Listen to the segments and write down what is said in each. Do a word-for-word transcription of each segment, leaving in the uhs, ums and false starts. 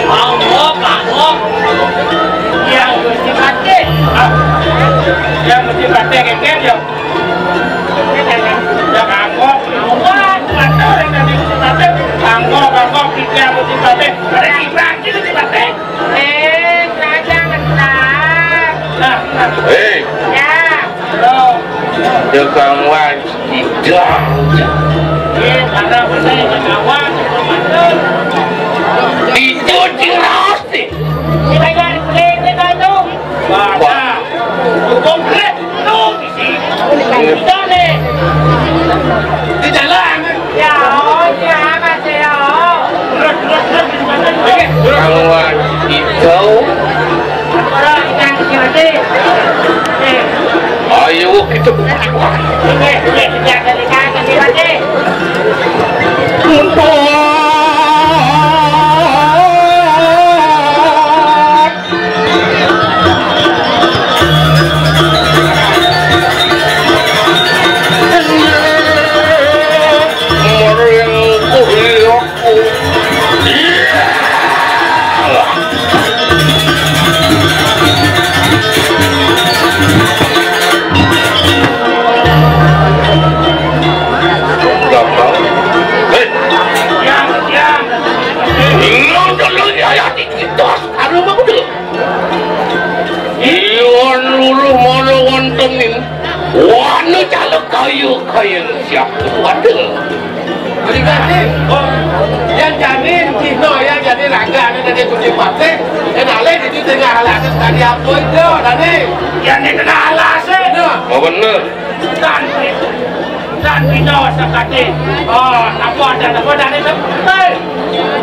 Mangkok, mangkok. Yang mesti mati. Yang mesti mati, keker, ya. Ya, mangkok, mangkok. Mati orang tadi mesti mati. Mangkok, mangkok, kita mesti mati. Ada ibrah, kita mesti mati. Eh, kerajaan besar. Nah, nah. Hei. Ya. Tukang wajib. Itu ciraos nih. Wah. Komplit. Lu di sini. Kita nih. Di jalan. Ya, oh, ya, Mas, ya, oh. Kalau itu. Ayo, kita. Gampang. Hei. Yang, yang. Lu dulu ya, ya, dikit dos. Anu mah udah. Iwan luluh molo wonten ing wana calek kayu kayen siap. Waduh. Jadi tadi, oh, yang jadi Cino, yang jadi raga, yang jadi kunci partai, yang alih di tengah alas tadi apa itu, tadi? Yang di tengah alas, eh? Nah. Oh, bener. Dan, dan Cino sekali. Oh, apa ada, apa ada itu? Eh,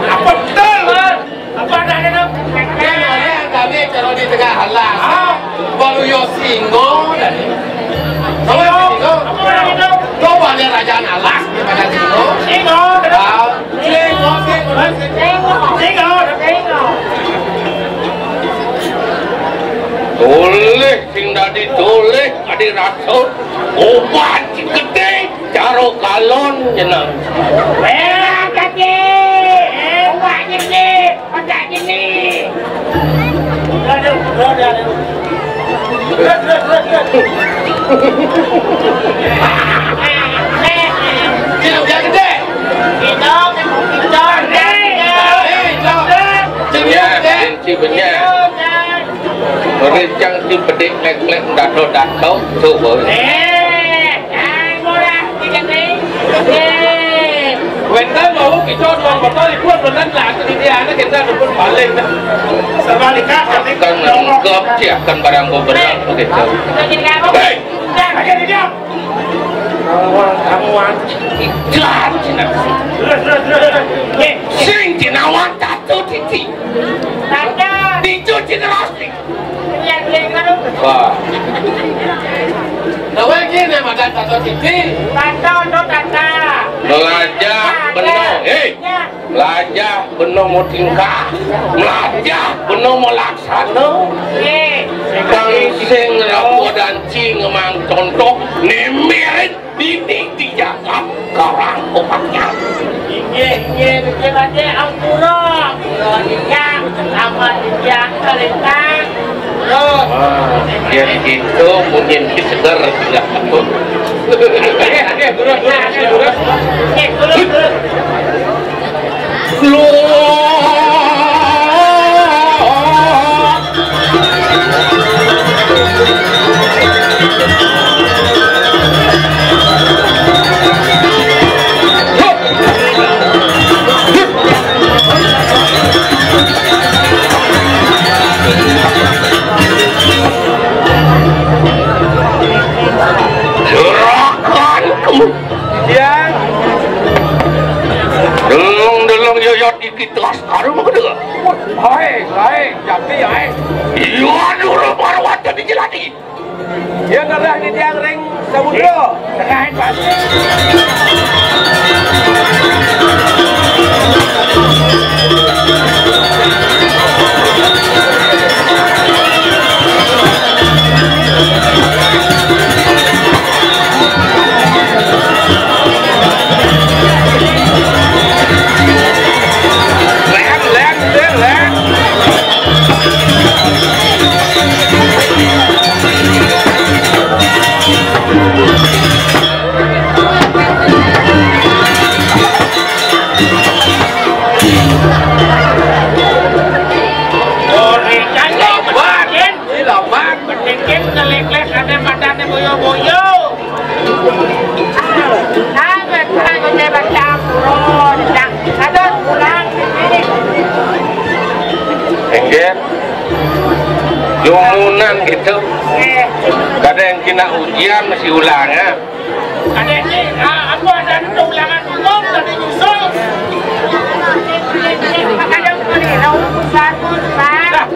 apa betul? Apa ada itu? Kan ada kami kalau di tengah alas. Ah. Baru yo singo tadi. Kalau yo singo, apa ada itu? Kau banyak raja alas di mana singo? Singo. Ah, singo, singo, singo. Singo, singo. Oleh sing dadi doleh adi rasa obat gedhe. Caro kalon jeneng. Eh, kaki. Eh, wak jenik, pedak jenik. Aduh, aduh, aduh. Terus, terus, terus, terus. Sing udah gedhe. Kita, kita, eh, kita. Sing udah gedhe. Sing bener. Rencang si bedik lek-lek dato-dato, coba. Eh, kan murah, tidak nih. Eh. Wénten mau kita dua botol ibu bener lah, di dia anak kita dukun balik. Sebaliknya, kan nganggap sih akan barang gubernur begitu. Hei, aja dia. Kawan, kawan. Iklan, Cina. Terus, terus, terus, terus. Eh, sing Cina wan tato titi. Tata. Dicuci terus nih. Iya, iya, iya. Wah. Nah, wae kene madan tato titi. Tata, no, tata. Melajah, bener. Hei. Ya. Melajah, bener mau tingkah. Melajah, bener mau laksana. Iya. Kang sing rapo dan cing emang contoh nemirit. Dini dijaga karang obatnya. Inggih, inggih, Gusti Patih, ampura. Kula niki sama titiang kalintang. Terus. Wah, yen gitu mungkin seger tidak betul. Oke, oke, terus, terus, terus. Oke, terus, terus. Juragan. Ya. Deleng-deleng yo yo iki teras karo mengko. Hai, hai, jati hai. Iya dulu baru ada di jelati. Ya kalah di tiang ring samudra. Tengah pas. Ora kan lobak. Ini lobak. Pentingin ngelik-lik ada matane boyo-boyo. Ah, betul, betul, betul, betul. Pulang, pulang. Enggak. Lumunan gitu. Eh. Kadang kena ujian masih ulang ya. Ada ini, ah, aku ada itu ulangan umum tadi nyusul. Makanya aku tadi, nah, urusan, urusan. Nah.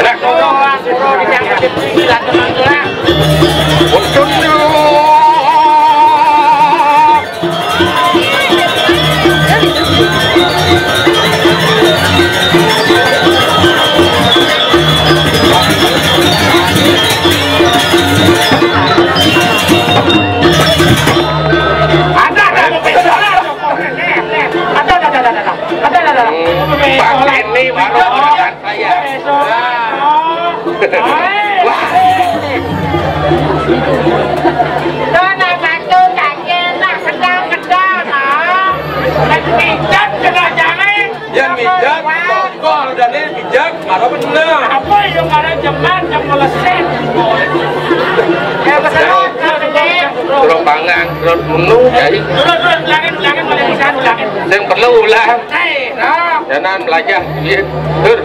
Nah. Tolong, Mas, tolong, jangan dipuji lah, teman-teman. Untun dulu. Ada, ada, ada, ada, ada, ada, ada, ada, ada, ada. Pak ini baru orang saya. Wah. Dona satu saja lah, sedang-sedang, ah. Kan pijat kena jangan. Yang pijat, tokol, dan ini pijat, apa benar? Apa yang ada jeman, yang meleset? Ya, betul, betul, betul. Terus pangang, terus menu, jadi. Terus, terus, ulangin, ulangin, ulangin, ulangin. Yang perlu ulang. Jangan belajar, iya. Tur.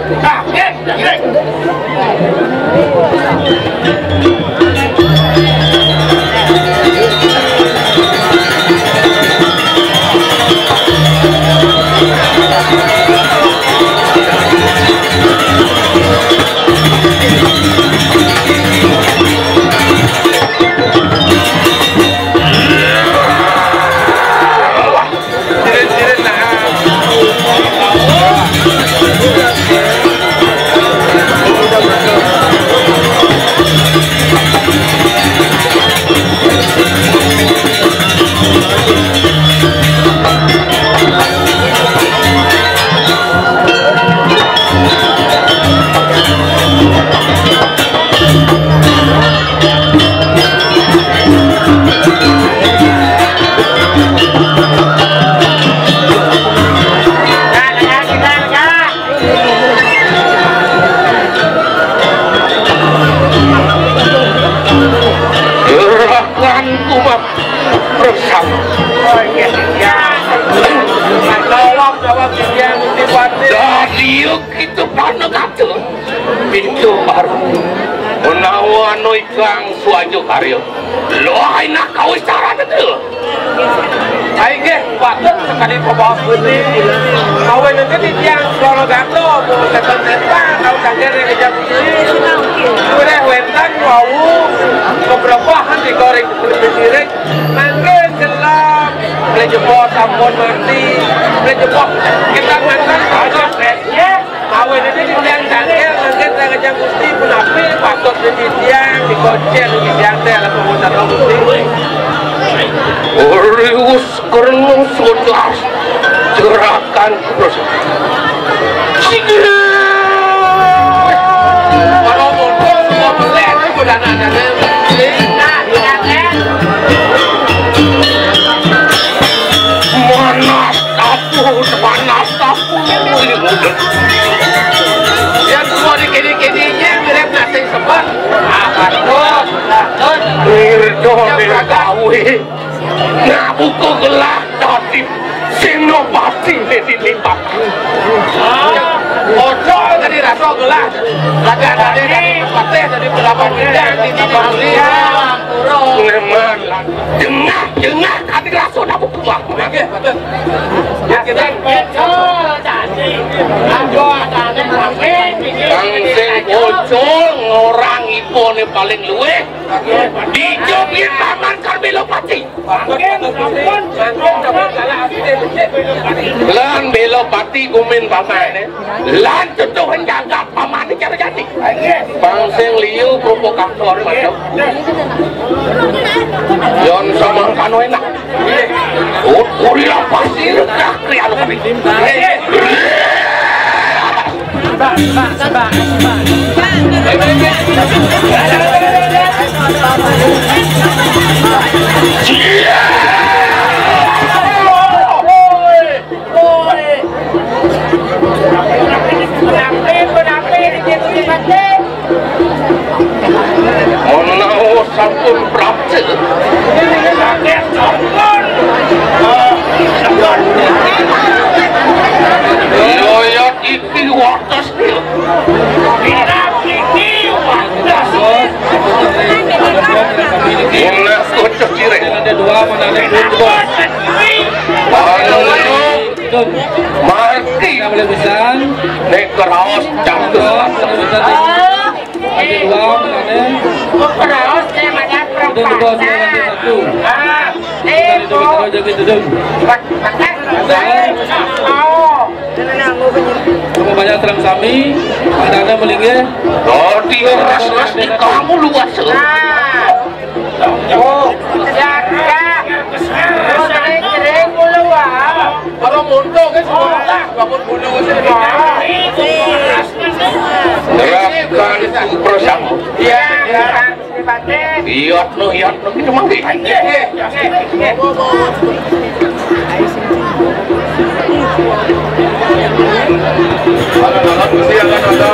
Gerakan umat bersama. Oh iya, iya. Tolong jawab dia, Gusti Patih. Dari itu panegata. Pintu baru. Menawa anu ikang suaja karya. Lo aina kawis carane tu. Ai nggih, patut sekali pembawa putih. Awen itu di tiang Sorogato, mau setan-setan, kalau kaget yang kejam ini. Udah wetan, wau, keberapa di goreng, disirik. Mangkin gelap, boleh jebol sampun mati, boleh jebol kita mantan, ya. Awéné iki titiang cangkél, mangkin Sang Hyang Gusti punapi patut dadi titiang, dikoncén dadi titiang téh, lamun wonten Gusti. Riwus krena sodas jerakan terus. Sigir. Para motor semua melek, kudu anak-anak. Mana Ampun, panas, ampun. Yang semua dikini-kininya mirip nasi sepat. Ah, bagus, bagus. Mirip, mirip gawe. Nah, buku gelah tadi. Senopati ini tiba. Ah, ojo tadi rasa gelah. Lagi ada tadi patih tadi berapa bidang di Bali. Memang. Jengah, jengah, tadi rasa dah buku aku. Oke, betul. Ya, Paling luwih dija biyen Paman Karbelapati. Lan Belapati gumin pamane, lan tutuhin jagat pamane cara jati. Bang sing liya provokator, waduh. Yon samangkano enak. Ut-, uri lapas ini, dah, kriya lu. Menawa sampun prapta. Yoyot iki wates. Mulai kocok cireng. Ada dua, mana ada dua. Anu, mati. Kita boleh pesan. Nek keraos cangkem. Ada dua, mana ada. Keraos saya macam perempuan. Ada dua, saya ada satu. Ah, kita itu. Kita itu, kita itu. Ada. Oh. Kamu banyak terang sami, ada-ada melinggih. Dadi ras-ras di kamu luas. Nah. Oh, jaga. Oh, sering-sering mulu, ah. Kalau muntuk kan semua lah, bangun bulu sih. Gerakan bersama. Iya, iya. Iyat no, iyat no, gitu mah, gitu. Halo, halo, Gusti, halo, halo.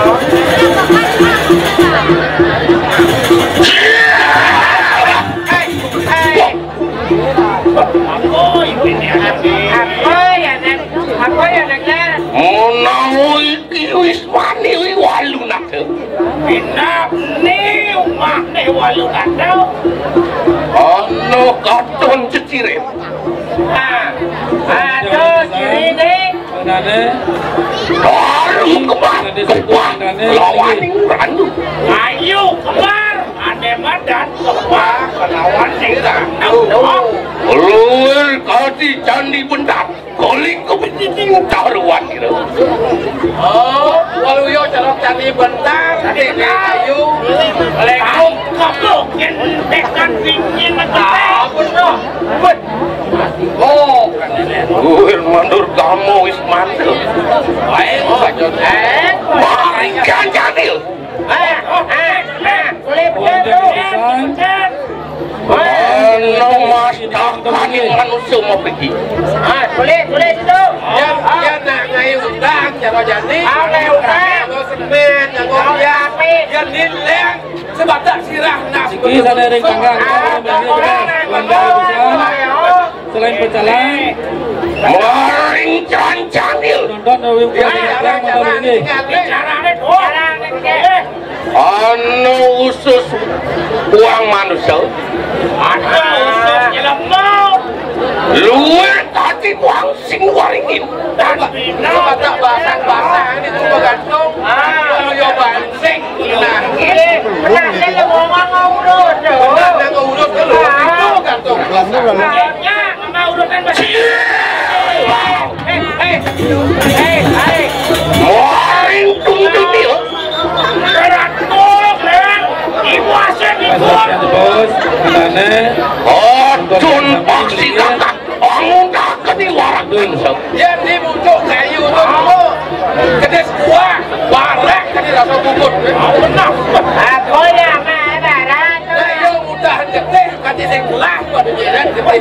Apa ya, Nek? Apa ya, Nek? Menawi iki wis wani wi walu nada. Pinap ni umah ni walu nada. Ana katon cecirin. Ah, aduh, diri ni. Baru kembar, kembar lawan randu. Ayo kembar, ane madan kembar lawan sing randu. Luwih kadi candi bendat. Koling kepiting taruhan gitu. Oh, waluyo cerok candi bentar, candi kayu. Kau kebuk yang tekan dingin. Ah, bener. Bet. Oh, kuwi mandur kamu wis mantul. Baik, lanjut. Eh, mari ganjani. Eh, eh, eh, boleh, boleh, boleh. Ana masakan manusia mau pergi. Ah, boleh, boleh itu. Ya, ya nak ngai utang cara jani. Ah, ngai utang. Nganggo semen, nganggo bias. Api. Ya nileng sebatak sirah nas. Iki sane ring tanggang. Ah, boleh, boleh. Selain pecalang. Maring cancangil. Nonton, eh, wing, wing, wing, wing, wing, wing. Carane, oh. Ana usus uang manusia. Ana usus ilmu. Luwih kati uang sing waringin. Dan bina. Coba tak basang-basang ini tuh gantung. Ah. Kalau yo bansing. Nah, ini. Benar, saya ngomong ngurus. Benar, yang ngurus dulu. Ah. Itu gantung. Mama urusan masih. Hei, hei, hei, hei. Moring tunggu dia. Berat tolong, Ren. Ibu asyik ikut. Bos, katanya. Oh, tun paksi kakak. Orang udah ke di warak. Dia di muncul kayu tu, Bu. Kedis kuah, barek ke di rasa bubut. Benar. Apa ya, Mak? Barek. Kayu mudah getih. Kati sing lah pada jalan gede.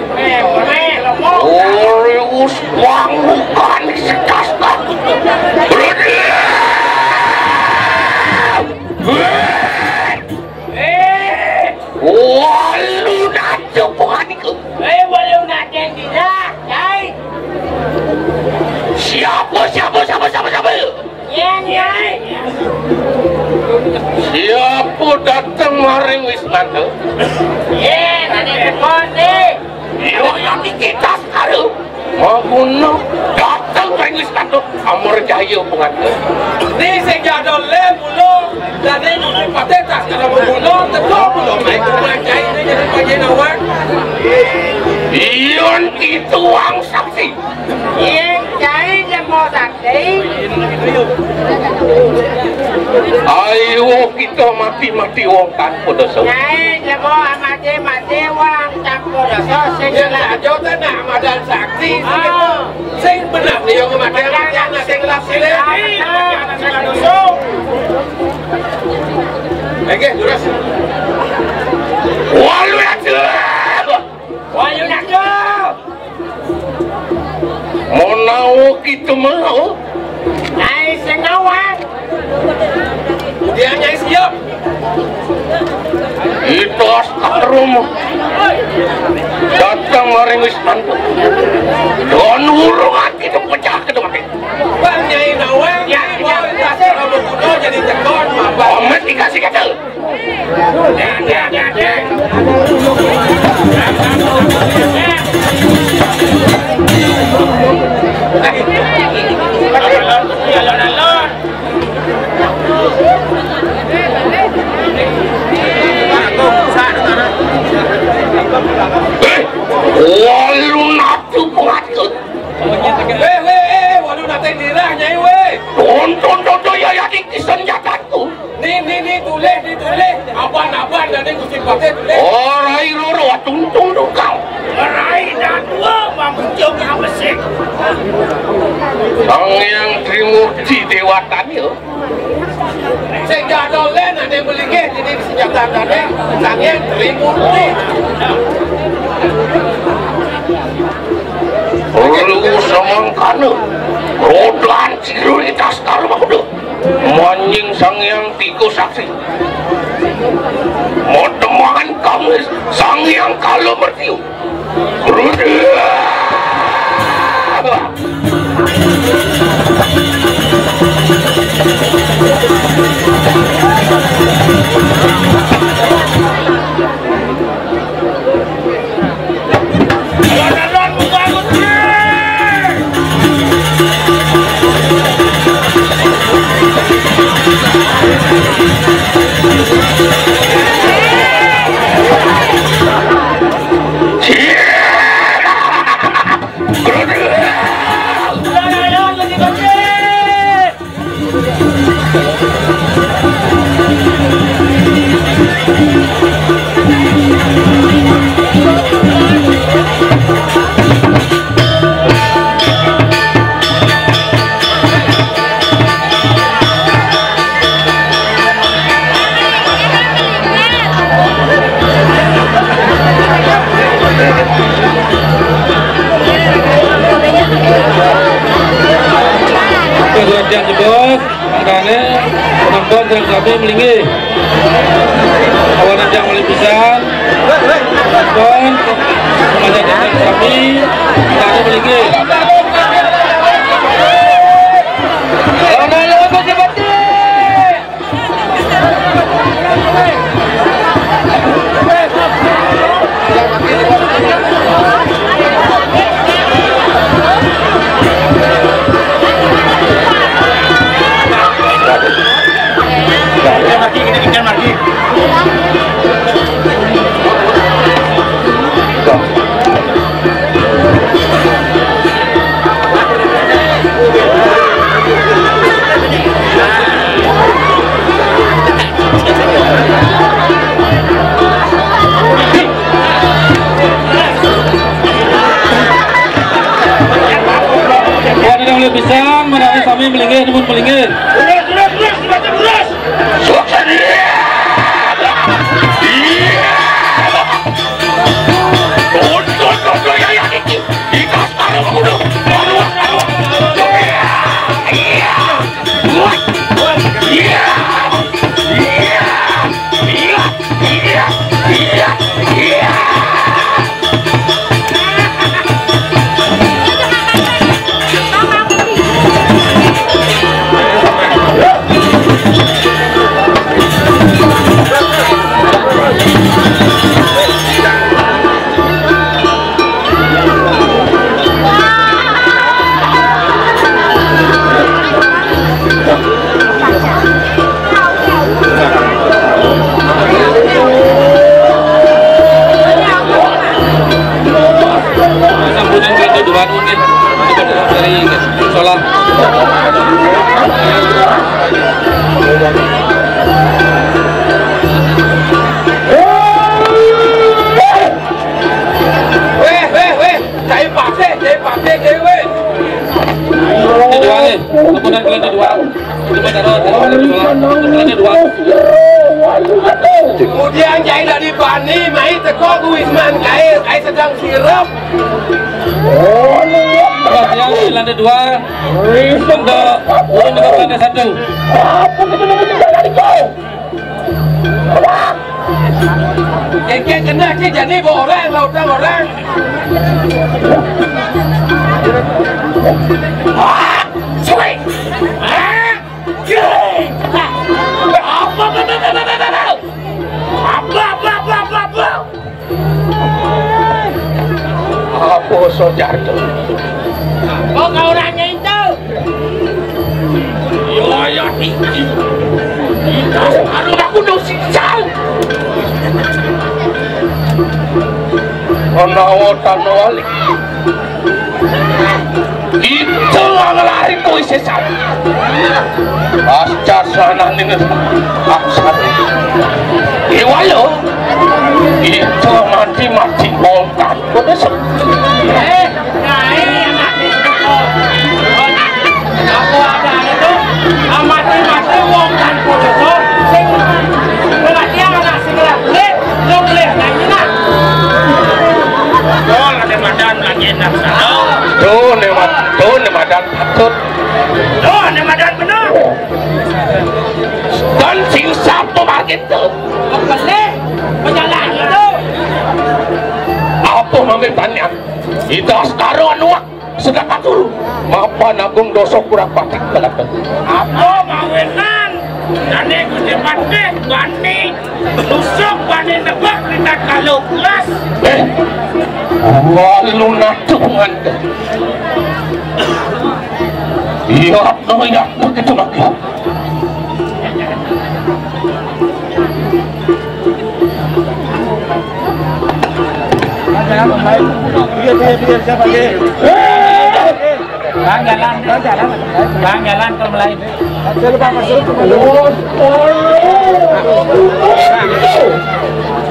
Ore wis wangukan sekas tak. Eh, walu najo bukan iku. Eh, walu najo tidak, Cai. Siapa, siapa, siapa, siapa, siapa? Yen, Yai. Siapa dateng maring Wisnanda? Yen, ane teko, Dik. Iya, yang iki tas karo. Mau guna dateng Kain wis kantuk amor cahaya bungan. Ni sing jadol le mulo, dadi nyuci pate tas kada mulo, teko mulo mai kumai cai ni jadi panggil awak. Iyon itu wang saksi. Yen cai jemo saksi. Ayo kita mati-mati wong tanpa dosa. Cai jemo mati-mati wong tanpa dosa sing. Ya, aja nak madan saksi. Oh. Sing bener nih yang mati anak sing lap sile. Oke, terus. Walu atu. Walu atu. Mau nawo kita mau. Nai sengawan. Dia nyai siap. Ito astarum datang maring wis tanpa. Don urung ati tu pecah ke tempat. Bang nyai nawang ya, ya, ya. Jadi tekon apa? Omet dikasih kata. Eh, walu natu pengatur. Weh, weh, eh, walu nate dirah, Nyai, weh. Tonton, tonton, ya, ya, di senjataku. Ni, ni, ni, tulis, ni, tulis. Aban, aban, dan ni Gusti Patih tulis. Orai roro, tungtung dukau. Orai dan dua, mamuncung yang besik. Sang Hyang Trimurti Dewatanya. Sing jadol len ane melinggih dini senjata ane, Sang Hyang Trimurti. Perlu samangkana rodan siruni tas karma kuda. Manjing Sang Hyang Tiga Saksi. Modemangan kami Sang Hyang Kala Mertiu. Rudia. Oke, surat yang jebos. Mangkane penonton sareng sami melinggih. Awan ajang malih pisan. Penonton, mangkane sareng sami, mangkane melinggih. Awan ajang malih pisan. Wah, ini mulai pisang, mana sami melinggih, namun melinggih. Terus, terus, terus, terus, terus. Sukses. Iya. Iya. Untung, untung, ya, ya, iki. Iki sekarang udah. Aduh, aduh. Iya. Iya. Iya. Iya. Iya. Iya. Iya. Iya. Waduh, nih. Dari musola. Wéh, wéh, wéh. Cai pasé, cai pasé, cai wéh. Ini dua nih. Kemudian kalian dua. Kemudian cai dari Bani, mai teko ku Wisman, cai, cai sedang sirep. Kemudian di lantai dua, untuk turun ke lantai satu. Kengkeng kena ke jadi orang, lautang orang. Ah, suwe. Ah, suwe. Apa, apa, apa, apa, apa, apa? Apa, apa, apa, apa, apa? Apa saja tu? Apa kau orangnya itu? Yo, yo, tinggi. Kita sekarang aku dong siksal. Ana otan wali. Itu ngelari kau sesan. Pasca sana nih. Pasca. Iwalo. Itu mati-mati bongkar. Kau besok. Eh, nah, ini yang mati. Aku ada itu, mati-mati wong tanpa dosa, sing perhatian anak sing boleh, lo boleh nyanyi nak. Dol, ada madan lagi enak sana. Tuh, nih, Mat. Tuh, nih, madan patut. Tuh, ada madan bener. Dan sing sapa margin tuh? Boleh, pejalan itu. Apa mambe tanya? Kita sekarang anuak sedekah turu. Mapan agung dosa kurang patik belakang. Apa mawenan? Jane Gusti Patih bani tusuk bani nebak kita kalau pulas. Eh, walu natu ngante. Iya, no, iya, no, gitu lagi. Bang, jalan, Bang, jalan, Bang, jalan ke mulai.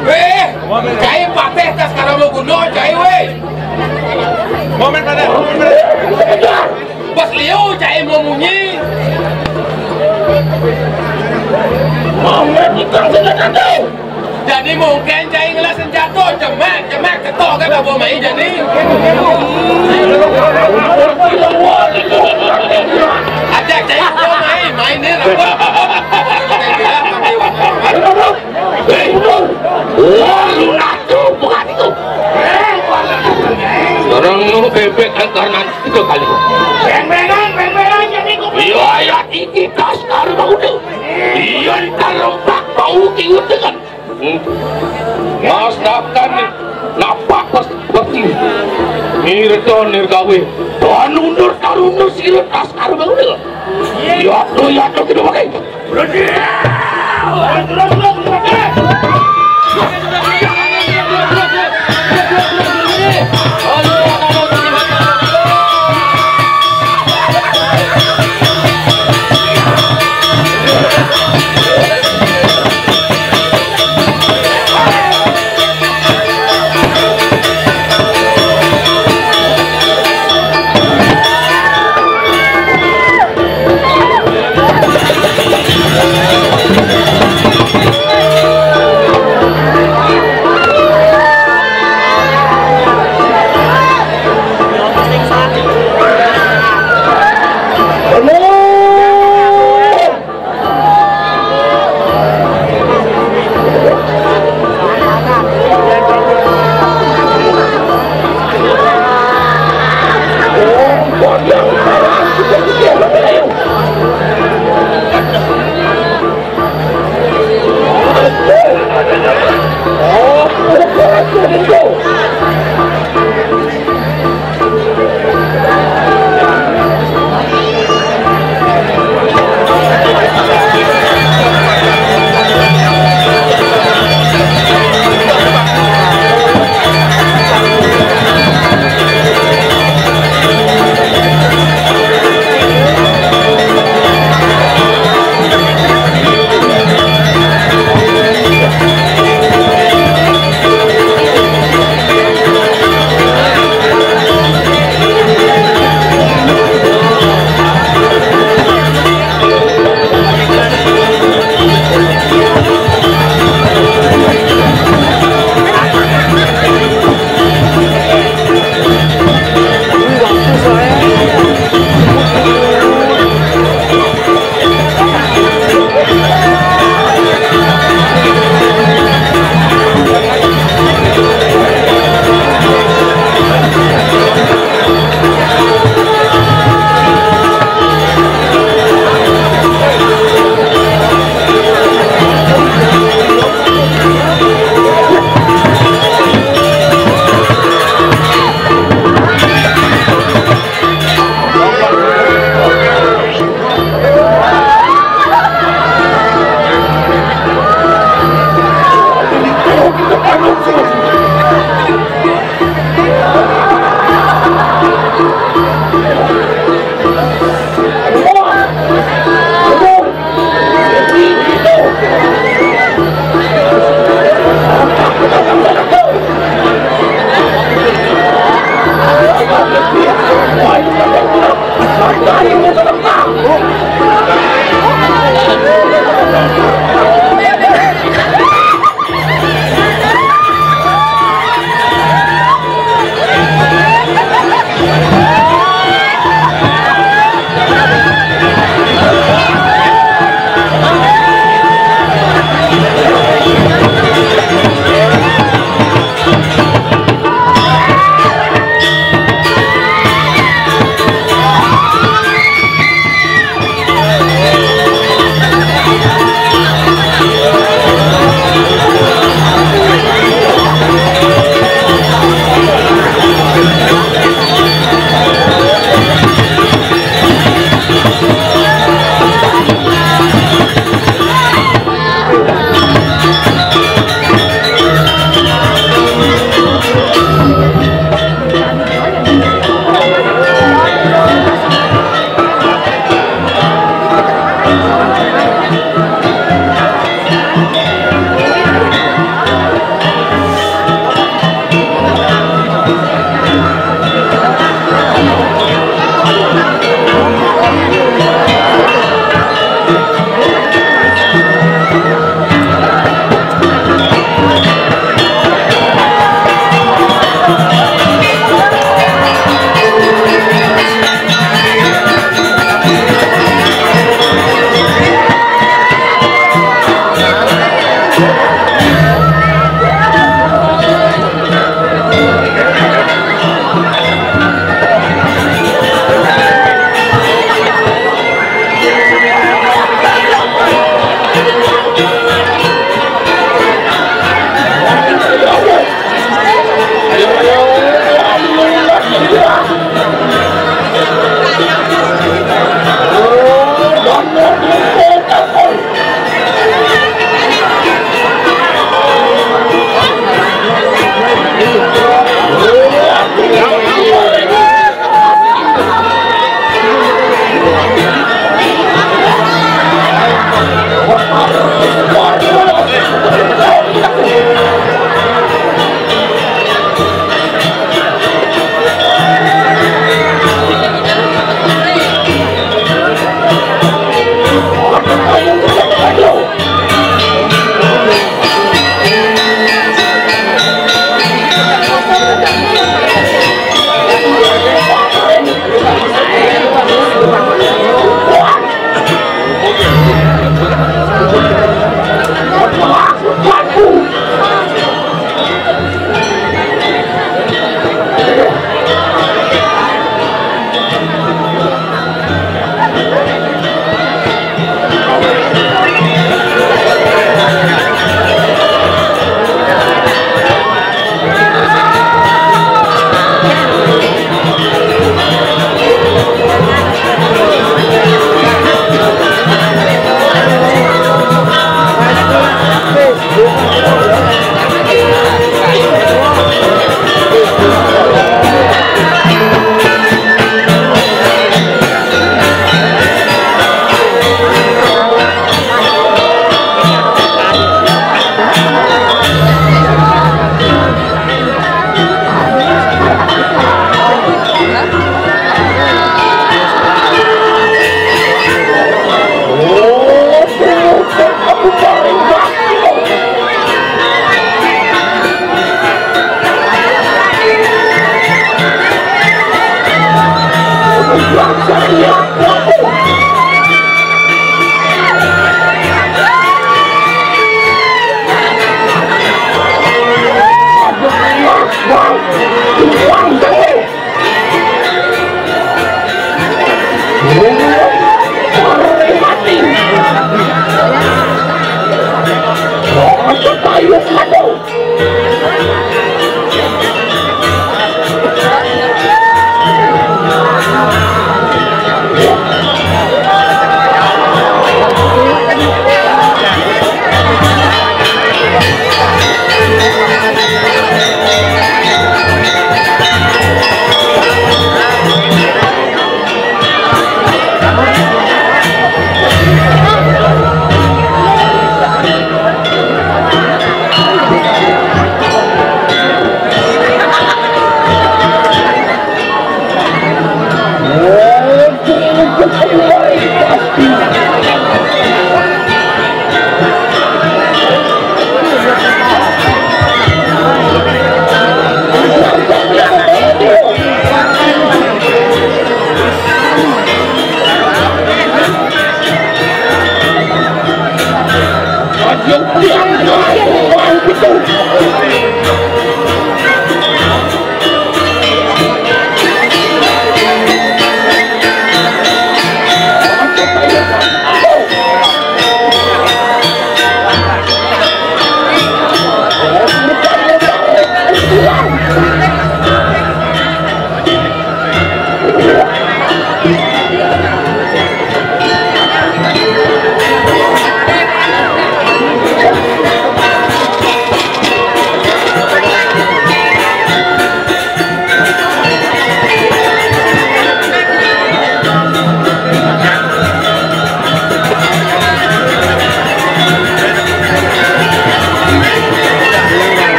Wéh, cai patih tas karang lo guno, cai wéh. Momen pada, momen pada. Bos liu, cai mau munyi. Mama tukang senjata tu. Jadi mungkin cai ngelas senjata, cemak, cemak, ketok kan abang mai jadi. Ada cai abang mai, mai ni lah. Hei, lalu nak tu, bukan itu. Orang nu bebek angkar nanti. Itu kali. Beng-bengan, beng-bengan, jadi kopi. Iya, iya, iki tas karo bau deh. Iya, ntar rompak bau ki utekan. Hmm. Mas Dapkan nih, napak pas berarti. Mirto nirgawe. Don undur, don undur, sira tas karo bau deh. Iya, tuh, iya, tuh, kita pakai.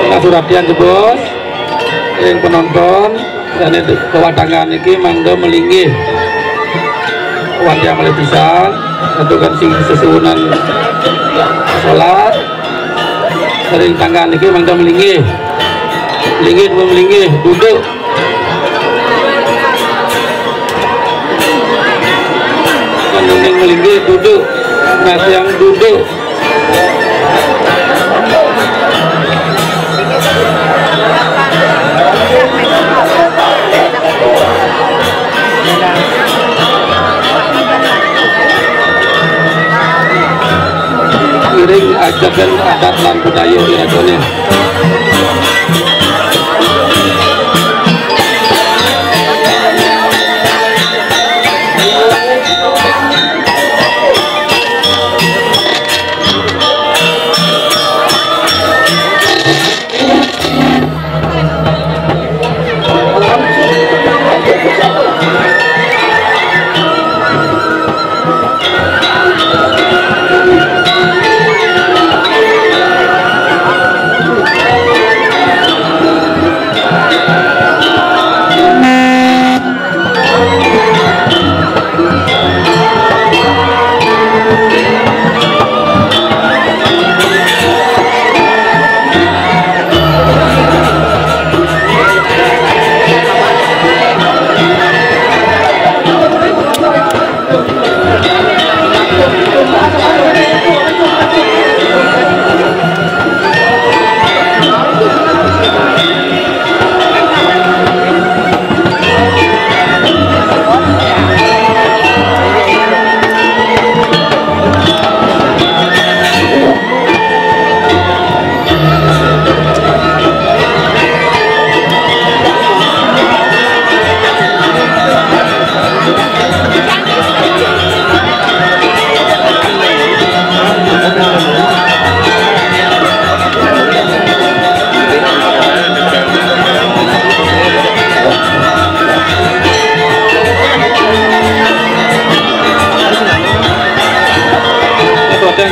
Nah, suratian jebos, yang penonton, dan itu kewadangan iki mangga melinggih. Wadiah malih pisan, aturkan sing sesuwunan salat. Ring tangga niki mangga melinggih. Melinggih, melinggih, duduk. Melinggih, duduk. Nah, yang duduk. Ngiring ajaken adat lan budaya wirajane.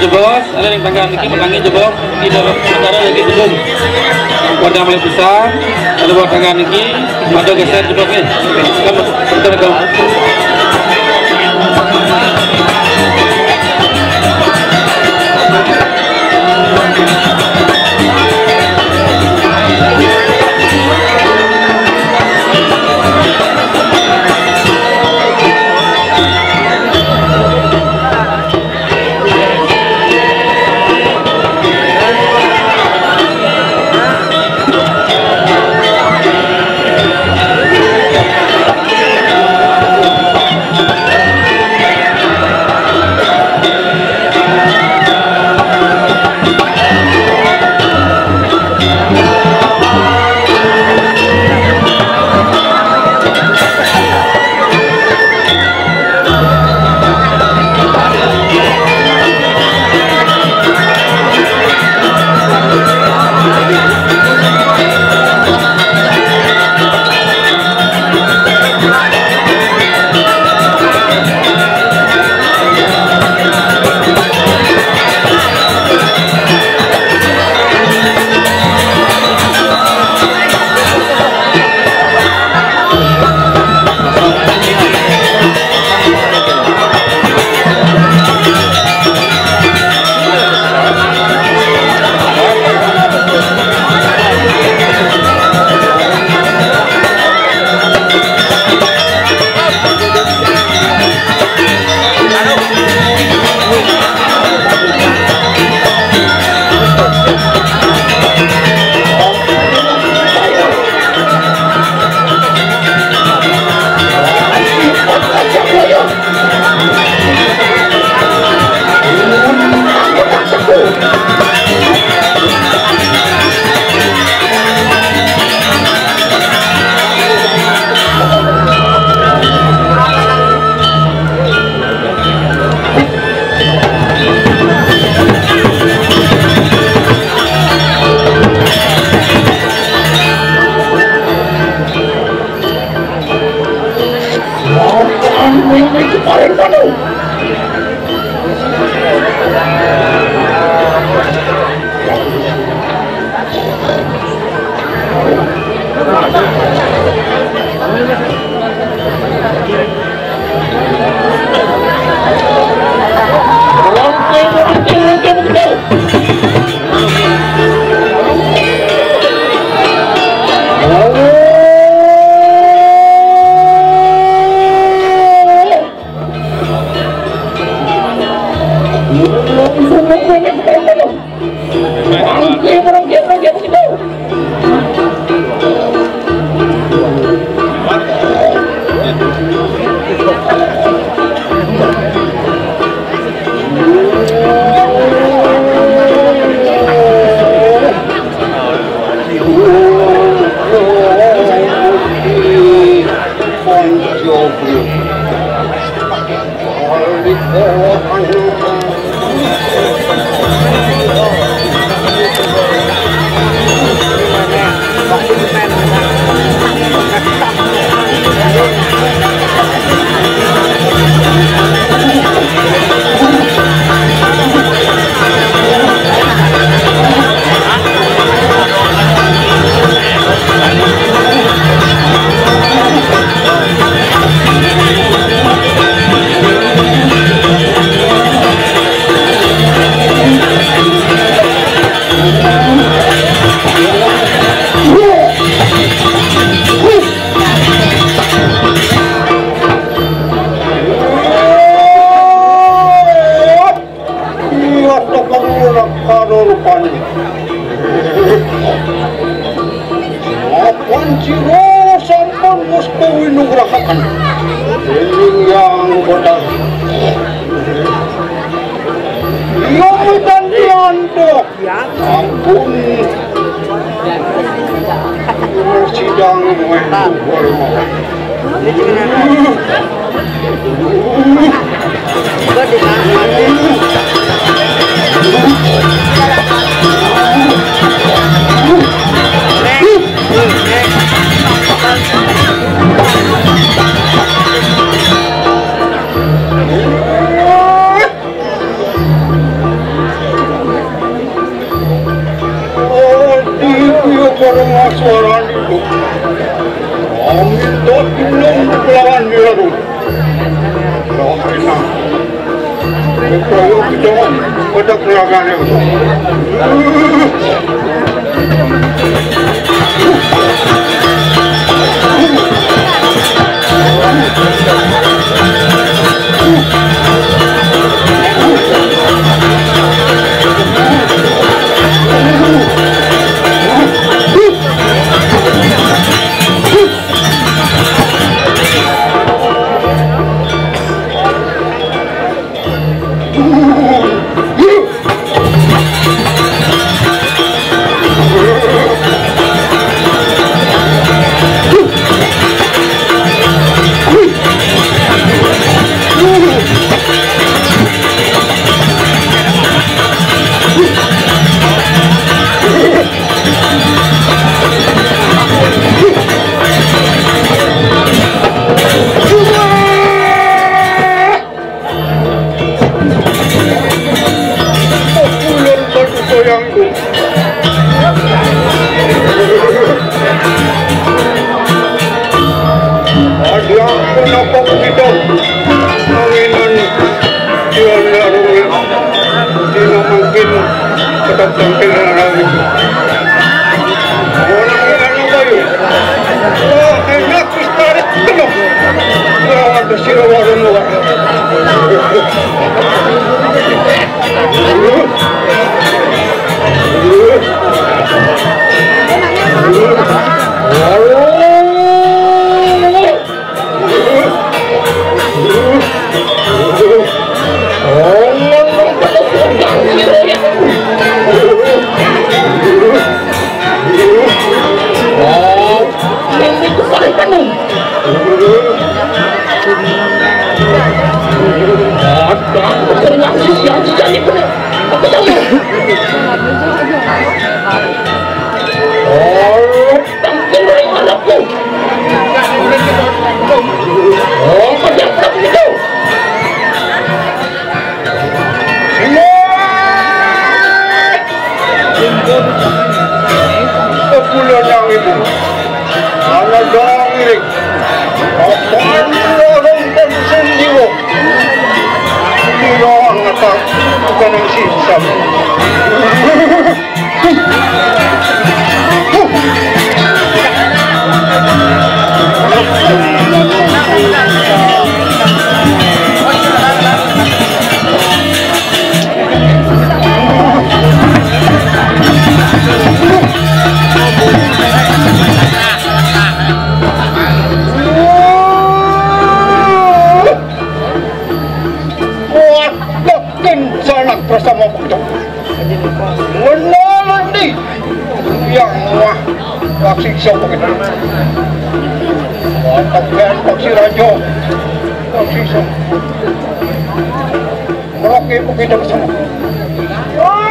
Bos, ada yang tangga niki menangi coba di dalam sementara lagi belum. Warga mulai bisa, ada buat tangga niki, ada geser coba ke. Kamu, kita ada kamu. Iya, tekan ora karo rupane. Apan sira sampun Gusti winugrahaken dening Yang Batara. Iya, pikantuk. Ampun. Sidang wéntu hormat. Kodok neraka. Kulon batu goyangku. Ada aku nopo kita. Anginan dia larungnya. Dia makin ketok tangkil larang itu. Orang yang bayu. Wah, enak. Tarik penuh. Lawan sira warung luar. Siwet! Kepulauan yang itu. Ana dong iring. Apaan lorong dan sendiwo? Dino ngatak bukan yang sisan. Waduh, kencana bersama kuda. Benar nih. Yang wah, waksi siapa gitu? Mantap kan, waksi raja. Waksi siapa? Oke, oke, dah bersama. Wah!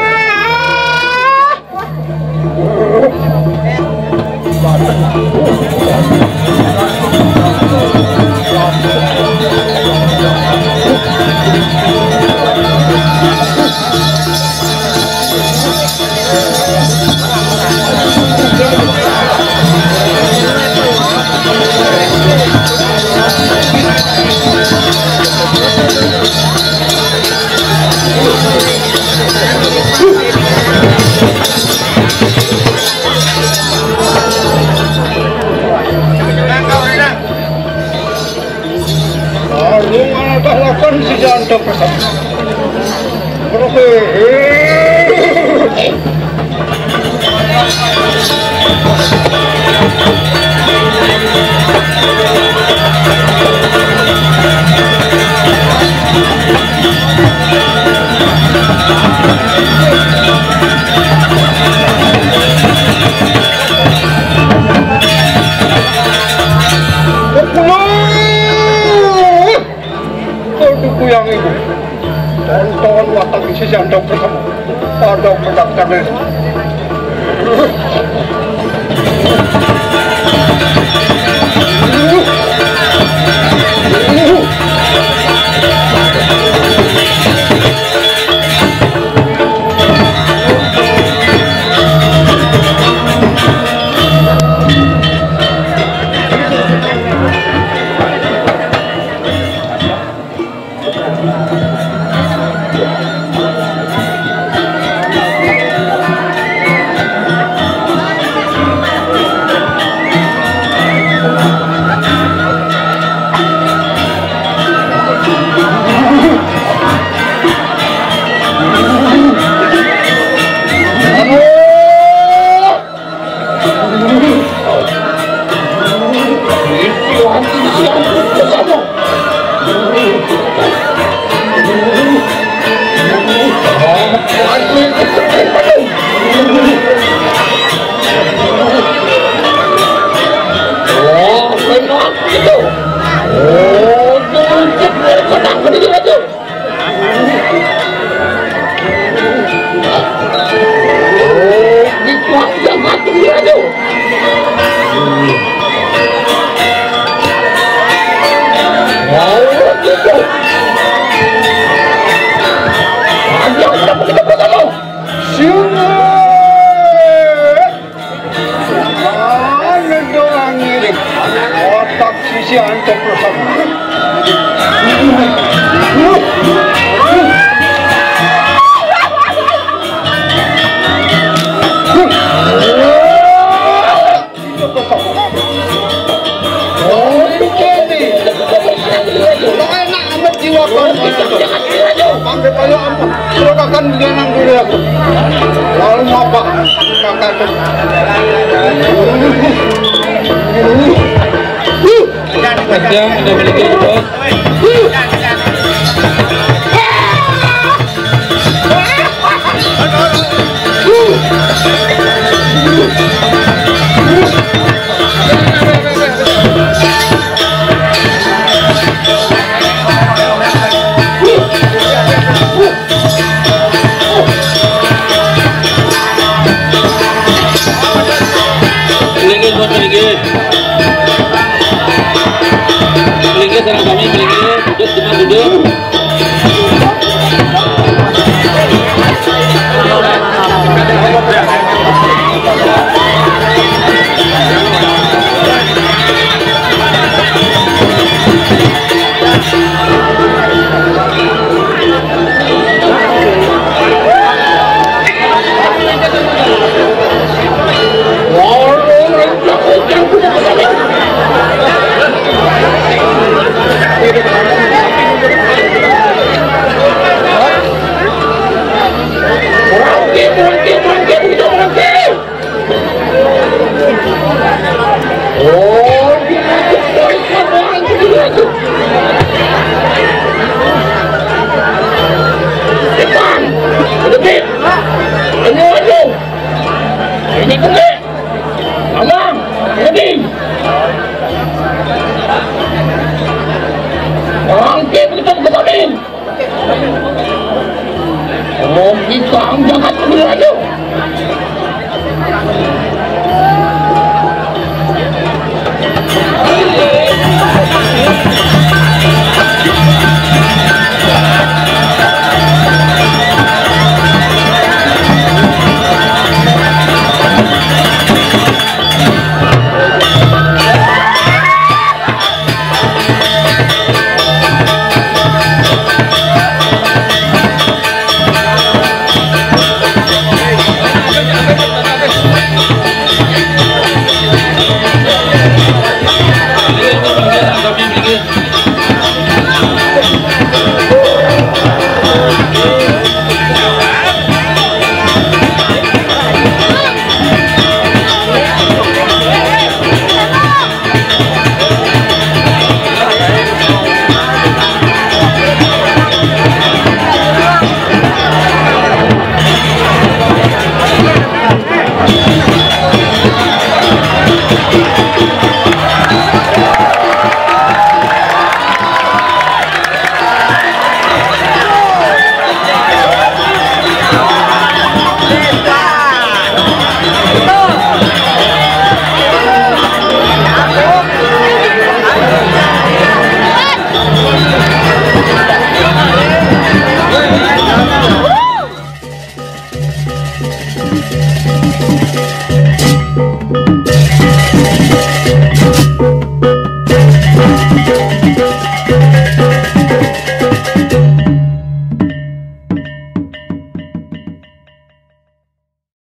Aku malah tak lakukan si Janto. Aduh, yang itu. Tonton watak isi jandok ketemu. Pada pendaftarnya. Anu doang ini. Otak sisi antek rusak. Oh, ini. Lo enak amat jiwa kau. Sampai kayak apa? Lo akan dia nang dulu aku. Lalu mau apa? Kakak tuh. Kencang, udah balik ke bos. Linggih, buat linggih. Linggih, sareng sami, linggih. Duduk, duduk, duduk.